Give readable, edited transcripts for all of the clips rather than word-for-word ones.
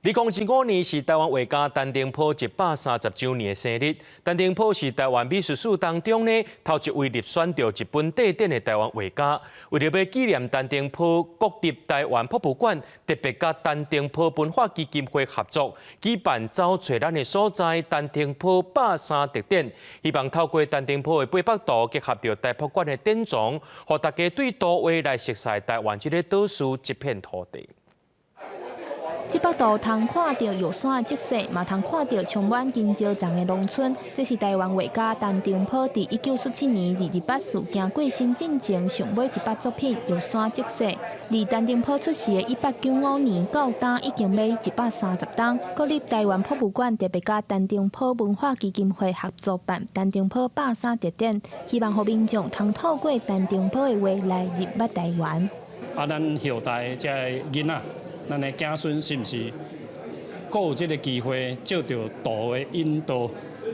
2025年是台灣畫家陳澄波130週年的生日。陳澄波是台灣美術史當中呢頭一位入選著日本帝展的台灣畫家。為著欲紀念陳澄波，國立臺灣博物館特別佮陳澄波文化基金會合作，舉辦走揣咱的所在陳澄波百三特展，希望透過陳澄波的八幅圖結合著臺博館的典藏，予大家對圖畫來熟悉臺灣這個島嶼這片土地。這幅圖通看著玉山的景色，嘛通看著充滿金蕉叢的農村。這是臺灣畫家陳澄波佇1947年228事件過身進前上尾一幅作品《玉山景色》。離陳澄波出世的1895年到今已經欲130冬。國立臺灣博物館特別佮陳澄波文化基金會合作辦陳澄波百三特展，希望予民眾通透過陳澄波的畫來認捌臺灣。啊，咱後代這个囡仔，咱的子孫是毋是閣有這个機會，藉著圖的引導，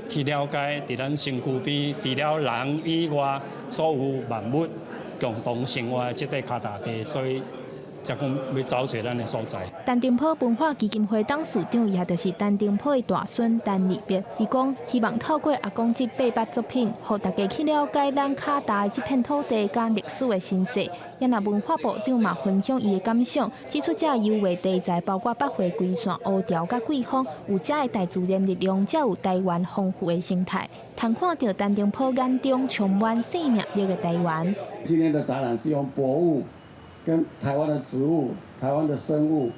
去了解佇咱身軀邊，除了人以外，所有萬物共同生活的這塊跤踏地，所以才講欲走揣咱的所在。陳澄波文化基金會董事長，也就是陳澄波的大孫陳立別，伊講希望透過阿公這八幅作品，予大家去了解咱跤踏的這片土地佮歷史的身世。也若文化部長嘛分享伊的感想，指出這油畫題材包括百花龜山、烏潮佮桂峰，有遮的大自然力量，才有臺灣豐富的生態。通看著陳澄波眼中充滿生命力的臺灣。今天的展覽是用博物跟臺灣的植物、臺灣的生物，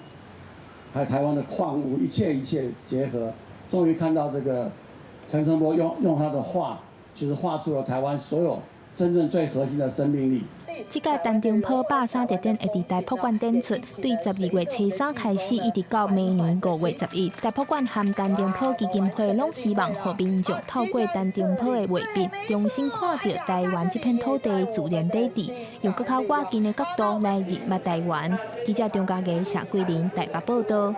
還有臺灣的礦物，一切一切結合，終於看到這個陳澄波用他的畫，其實畫出了臺灣所有真正最核心的生命力。這屆陳澄波百三特展會佇臺博館展出，對12月初三開始，一直到明年5月11。臺博館和陳澄波基金會攏希望予民眾透過陳澄波的畫筆，重新看著臺灣這片土地的自然底蘊，用閣較倚近的角度來認捌臺灣。記者張家傑、謝桂林台北報導。